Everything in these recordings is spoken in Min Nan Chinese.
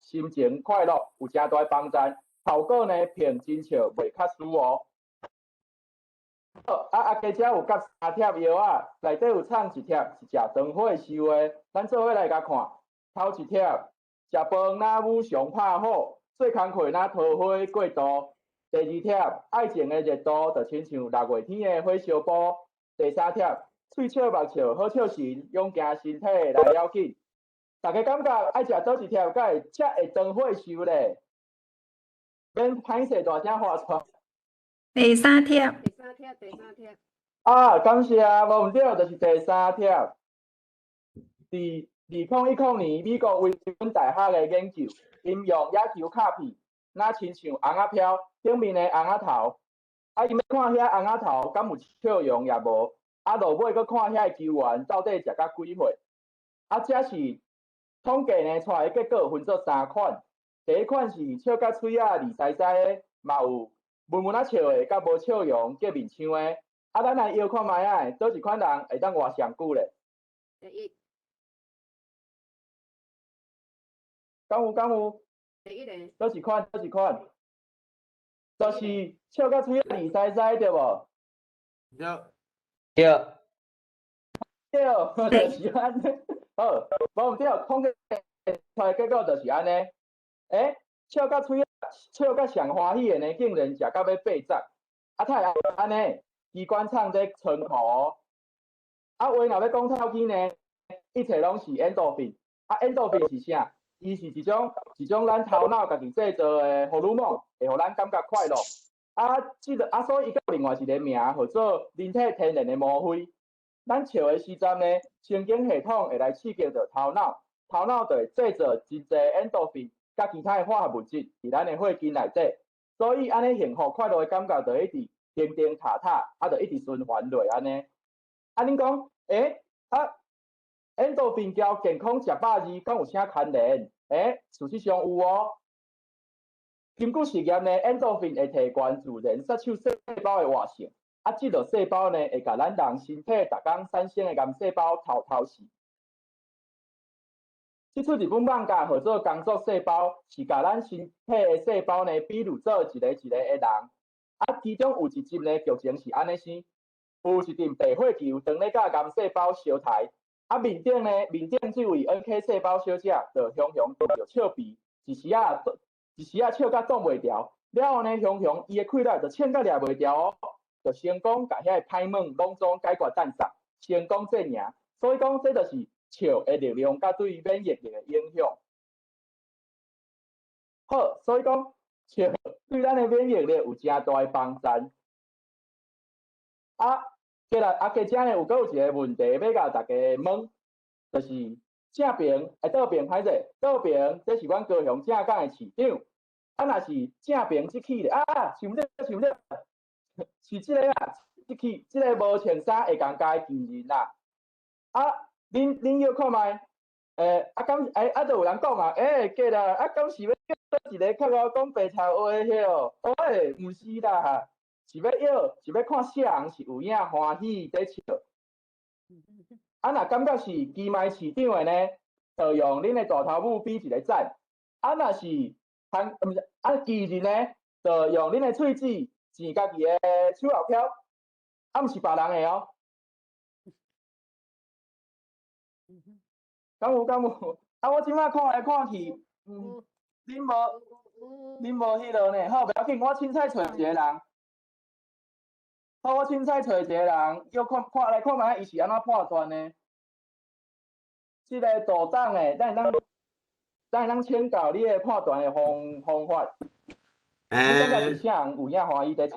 心情快樂有誠大幫助。效果呢，憑真笑袂較輸哦。好，啊啊，加遮有夾三貼藥仔，內底有藏一貼是食長火燒的，咱做伙來共看。頭一貼，食飯若武常拍虎，做工課若桃花過度。第二貼，愛情的熱度就親像六月天的火燒埔。第三貼，喙笑目笑好笑神，勇健身體來了緊。大家感覺愛食佗一貼，才會才會當火燒咧？免歹勢大聲喊出來。第三貼。第三貼，第三貼。啊，感謝，無毋對，就是第三貼。佇2010年，美國威本大學的研究，𪜶用野球卡片，若親像尪仔飄頂面的尪仔頭，啊，𪜶欲看遐尪仔頭敢有笑容抑無？啊，落尾閣看遐个球員到底食甲幾歲？啊，這是統計呢，出來的結果分做三款。第一款是笑甲喙仔離餿餿的，嘛有悶悶仔笑的，佮無笑容結面牆的。啊，咱來搖看覓仔，佗一款人會當活上久咧？第一。敢有敢有？第一個。佗一款？佗一款？就是笑甲喙仔離餿餿對無？對。對。對，就是按呢。好，無毋對，統計出來結果就是按呢。欸，笑甲喙笑甲上歡喜的呢，竟然食甲欲80。啊，哪會按呢？機關廠咧倉庫。啊，話若欲講透去呢，一切攏是 endorphin。啊，endorphin 是啥？伊是一種咱頭腦家己製造的荷爾蒙，會予咱感覺快樂。啊，這個啊，所以伊閣有另外一個名，號做人體天然的嗎啡。咱笑的時陣呢，神經系統會來刺激著頭腦，頭腦就會製造真濟 endorphin，佮其他的化學物質佇咱的血筋內底。所以按呢幸福快樂的感覺就一直停停塔塔，啊，就一直循環落按呢。啊，恁講，欸，啊，endorphin 佮健康食百二，敢有啥牽連？欸，事實上有哦。根據實驗呢，endorphin 會提懸自然殺手細胞的活性，啊，這個細胞呢會共咱人身體逐工產生的癌細胞偷偷死。這齣日本漫畫號做工作細胞，是共咱身體的細胞呢比喻做一個一個的人。啊，其中有一集呢劇情是按呢生，有一陣白血球當咧佮癌細胞相刣，啊面頂呢面頂這位 NK 細胞小姐就雄雄著笑鼻，一時仔一時仔笑甲擋袂牢，了後呢雄雄伊的氣力就衝甲掠袂牢哦，就成功共遐个歹物攏總解決戰殺，成功戰贏。所以講這就是笑的力量佮對免疫力的影響。好，所以講笑對咱的免疫力有誠大的幫助。啊，過來啊，加遮呢有閣有一個問題欲共大家問，就是正爿啊倒爿歹勢，倒爿這是阮高雄正港的市長。啊，若是正爿這起咧，啊，想毋對，想毋對，是這個啊，這起這個無穿衫會共加奇人啦。啊，恁搖看覓？啊，敢欸，啊，就有人講啊，欸，過來，啊，敢是欲叫佗一個較𠢕講白賊話的彼哦？欸，毋是啦，是欲搖，是欲看啥人是有影歡喜佇笑。啊，若感覺是奇邁市長的呢，就用恁的大頭拇比一個讚。啊，若是韓，毋是，啊，奇人呢，就用恁的喙舌糋家己的手後飄。啊，毋是別人的哦。敢有敢有？啊，我這擺看來看去，恁無彼落呢？好，袂要緊，我凊彩揣一個人。好，我凊彩揣一個人，叫看看來看覓，伊是按怎判斷的？這個道長的，咱會當請教你的判斷的方法。你感覺是啥人有影歡喜佇笑？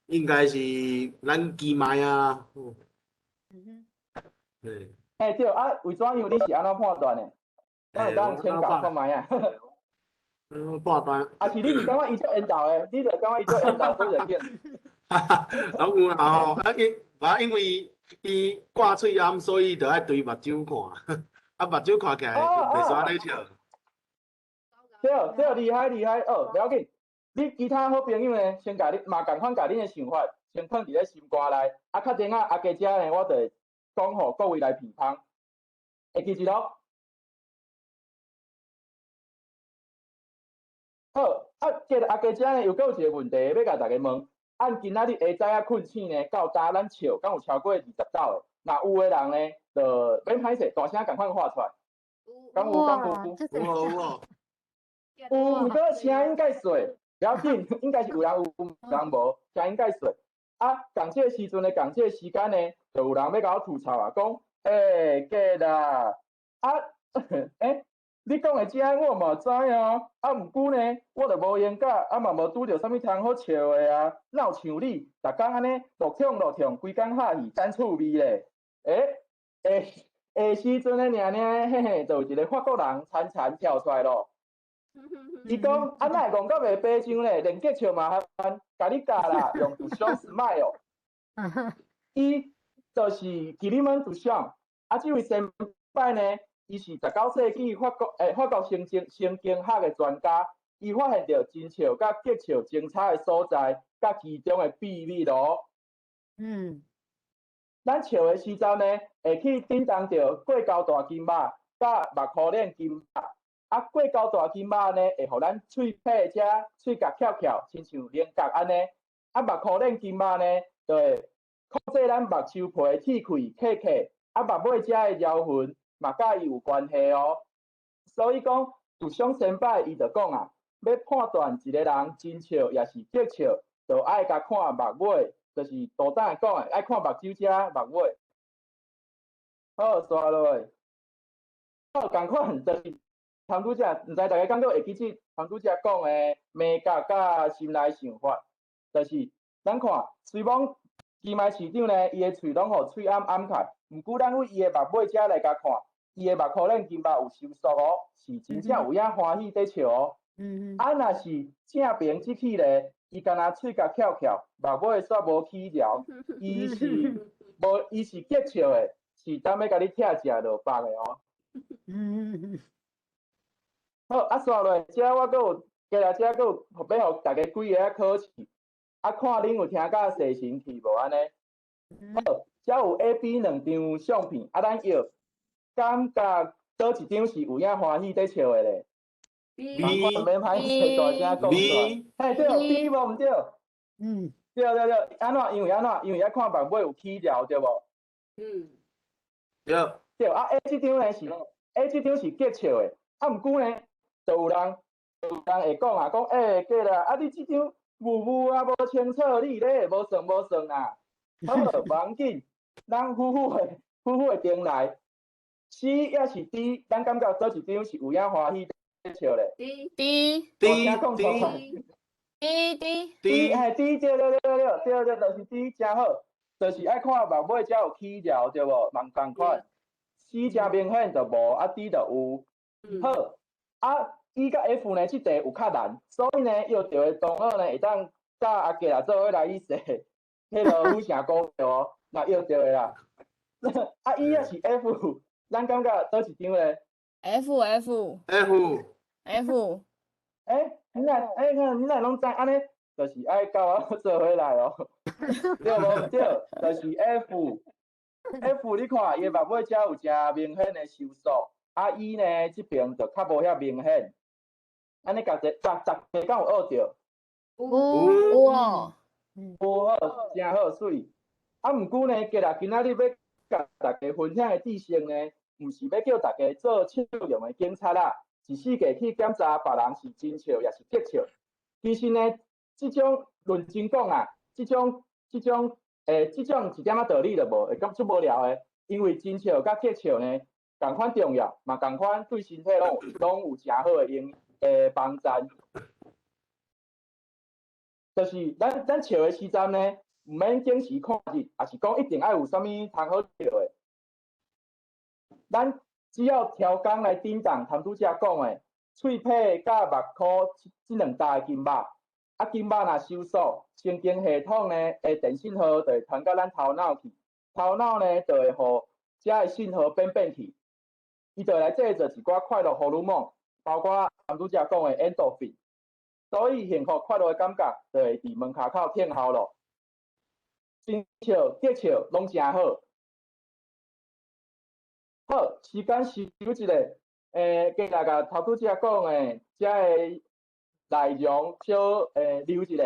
應該是咱奇邁啊。對。嘿對，啊，為怎樣你是按怎判斷的？我會當請教看覓啊？判斷。啊是你是感覺伊足緣投的，你就感覺伊足緣投，所以就變。哈哈，攏有啦吼，啊因，啊因為伊掛喙罨，所以就愛對目睭看，啊目睭看起來袂煞咧笑。對對，厲害厲害，哦，袂要緊。你其他好朋友呢，先共你嘛仝款共恁的想法，先囥佇咧心肝內。啊，較陣仔阿家遮呢，我就會講予各位來評判。會記住囉。好，啊，接啊加遮呢，又閣有一個問題欲共大家問。按今仔日下早仔睏醒呢，到今咱笑，敢有超過20斗的？若有的人呢，就免歹勢，大聲仝款喊出來。敢有？敢有？有哦有哦。有，毋過聲音較細，不要緊，應該是有人有，有人無，聲音較細。啊，仝這個時陣的仝這個時間呢，就有人欲共我吐槽啊，講，欸，假啦，啊，欸，你講的這我嘛知啊，啊，毋過呢，我就無閒甲，啊嘛無拄著啥物通好笑的啊，哪有像你，逐工按呢落痛落痛，規工拍戲等趣味咧。欸，下時陣的爾爾，嘿嘿，就有一個法國人慘慘跳出來咯。伊講，啊，哪會戇甲袂白上咧？連激笑嘛煩，共你教啦，用杜尚 smile。伊就是基里門杜尚，啊，這位先輩呢，伊是19世紀法國神經學的專家，伊發現著真笑佮激笑相差的所在，佮其中的秘密咯。咱笑的時陣呢，會去振動著過溝大筋肉佮目箍鏈筋肉。啊，過溝大筋肉呢，會予咱喙䫌遮喙角翹翹，親像菱角按呢。啊，目箍鏈筋肉呢，就會控制咱目鬚皮鐵開、磕磕。啊，目尾遮的凹痕嘛，佮伊有關係哦。所以講，杜尚先輩伊就講啊，欲判斷一個人真笑抑是激笑，就愛共看目尾，就是杜總講的，愛看目睭遮目尾。好，煞落來。好，仝款就是參拄才，毋知大家敢閣會記這參拄才講的眉角佮心內想法，就是咱看，雖罔金麥市長呢，伊的喙攏予喙罨掩蓋，毋過咱對伊的目尾遮來共看，伊的目箍鏈筋肉有收縮哦，是真正有影歡喜佇笑哦。啊，若是正爿這去咧，伊干焦喙角翹翹，目尾煞無起髎，伊是無，伊是激笑的，是當欲共你拆食落腹的哦。好，啊，煞落來，遮我閣有，加來遮閣有，欲予大家幾个仔考試，啊，看恁有聽甲細神去無按呢？好，遮有 A、B 兩張相片，啊，咱藥感覺佗一張是有影歡喜佇笑的咧？ B。免歹勢大聲講出來。嘿，對，B 無毋對？嗯。對對對，按怎？因為按怎？因為愛看目尾有起髎，對無？嗯。對。對，啊 A 這張呢是 A 這張是激笑的，啊，毋過呢，就有人會講啊，講欸，過啦，啊你這張霧霧啊，無清楚，你咧無算無算啊。好，無要緊，咱好好的定來，C 抑是 D，咱感覺佗一張是有影歡喜佇笑咧 D。 D。 D。 D。 D D。 D，嘿，D，對對對對對對，就是 D，誠好，就是愛看目尾才有起髎，對無？嘛仝款，C 誠明顯就無，啊 D 就有。好，啊 E 佮 F 呢，這題有較難，所以呢，約著的同學呢，會當佮阿杰啊做伙來去踅彼个府城股票哦，若約著的啦。啊 E 抑是 F，咱感覺佗一張咧？F F。 F。 F。欸，你若欸，你若攏知按呢，就是愛佮我做伙來哦。對無？對，就是 F。F 你看，伊的目尾遮有誠明顯的收縮，啊 E 呢，這爿就較無遐明顯。按呢，逐十十個敢有學著？有有哦。有好，誠好媠。啊，毋過呢，今日今仔日欲共大家分享的知識呢，毋是欲叫大家做笑容的警察啦，是四界去檢查別人是真笑抑是激笑。其實呢，這種論真講啊，這種一點仔道理都無，會感覺足無聊的。因為真笑佮激笑呢，仝款重要，嘛仝款對身體攏有誠好的影幫助。就是咱笑的時陣呢，毋免準時看日，抑是講一定愛有啥物通好笑的。咱只要調工來振動，頭拄才講的，喙䫌佮目箍這兩搭的筋肉，啊筋肉若收縮，神經系統呢的電信號就會傳到咱頭腦去，頭腦呢就會予遮的信號變變去，伊就會來製造一寡快樂荷爾蒙，包括頭拄才講的 endorphin。所以幸福快樂的感覺就會佇門跤口等候咯。真笑、激笑攏誠好。好，時間收一下，過來共頭拄才講的，遮的內容小留一下。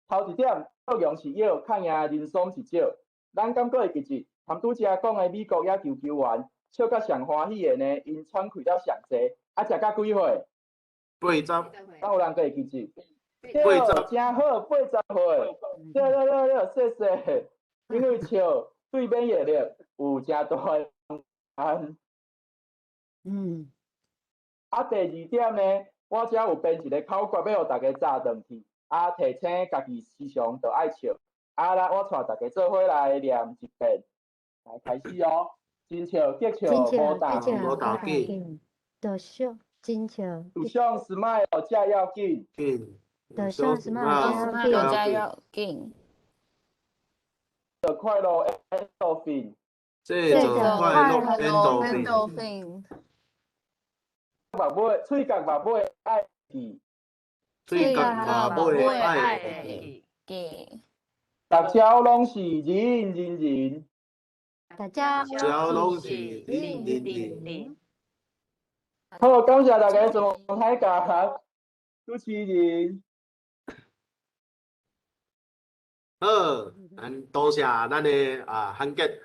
頭一點，笑容是藥，抗贏人數是少。咱敢閣會記得，含拄才講的美國野球球員，笑甲上歡喜的呢？𪜶喘氣了上濟，啊，食到幾歲？ 80。敢有人閣會記得？ 80。對，誠好，80歲。對對對對，謝謝。因為笑對免疫力有誠大的幫。啊，第二點呢，我遮有編一個口訣，欲予大家紮轉去。啊，提醒家己時常都愛笑。啊，來，我帶大家做伙來念一遍，來開始哦。真笑結笑無大無大緊，就想真笑，有想 smile 才要緊，緊，就想 smile 才要緊，做快樂 endorphin，製造快樂 endorphin，目尾喙角目尾愛記，喙角目尾愛記，逐朝攏是人人人，大家逐朝攏是人人人。好，感謝大家做歹教主持人。好，咱多謝咱的啊韓傑